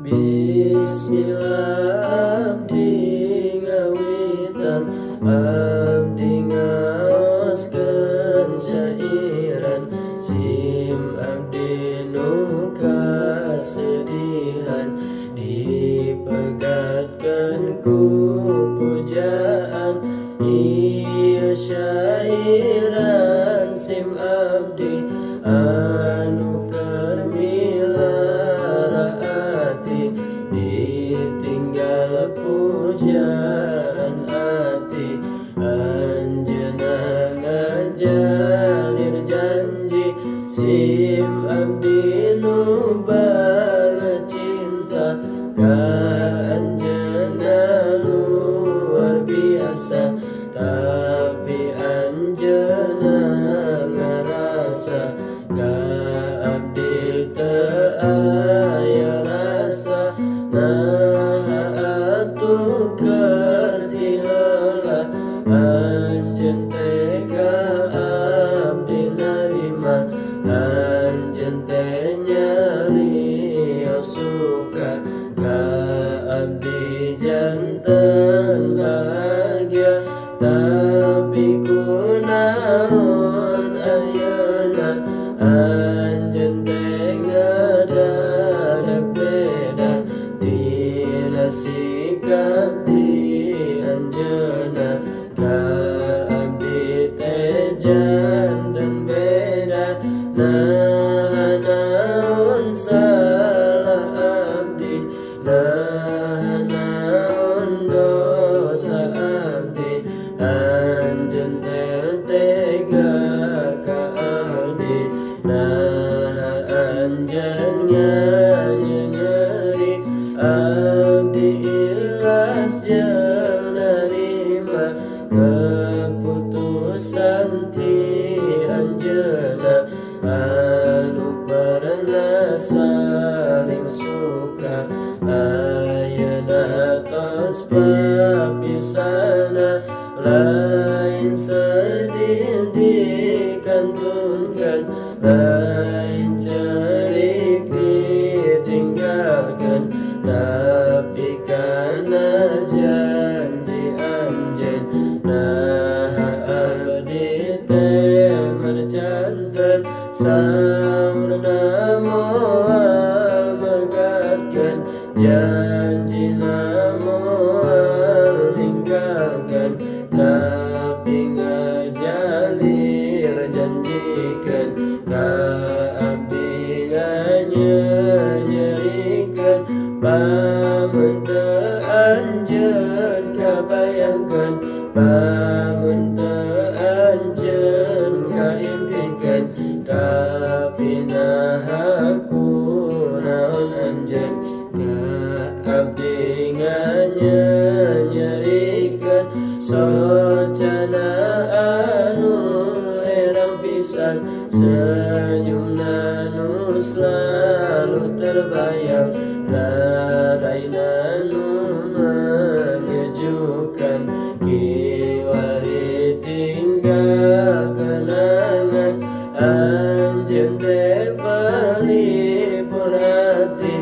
Bismillah abdi ngawitan, abdi ngaoskeun syairan, sim abdi nu kasedihan, dipegatkeun ku pujaan. Ieu syairan sim abdi anu keur milara ati, ditinggal pujaan ati. Anjeunna ngajalir janji, sim abdi nu banget cinta ka anjeunna luar biasa, tapi anjeunna ngarasa ka abdi teu aya rasa. Naha atuh keur ti heula anjeun teh ka abdi narima, anjeun teh nyarios suka ka abdi janten bahagia. Tapi kunaon ayeuna anjeun teh ngadadak beda, tina sikap di anjeunna ka abdi teh janten beda. Naha naon salah abdi, naha naon dosa abdi, anjeun teh tega ka abdi. Naha anjeun nyeri abdi ikhlas jeung narima keputusan ti anjeunna anu pernah saling suka. Ayeuna tos papisana, lain sedih dikantunkan, lain cerik ditinggalkan, tapi kana janji anjeun naha abdi teh mercanten. Saurna moal megatkeun, janjina moal ninggalkeun, tapi ngajalir janjikeun ka abdi nganyerikeun. Pamun teu anjeun kabayangkeun, pamun teu anjeun kaimpikeun, tapi naha kunaon anjeun ka abdi nganyerikeun. Socana anu herang pisan, senyumna nu selalu terbayang, raraina nu menyejukkan, kiwari tinggal kenangan. Anjeun teh pelipur hati,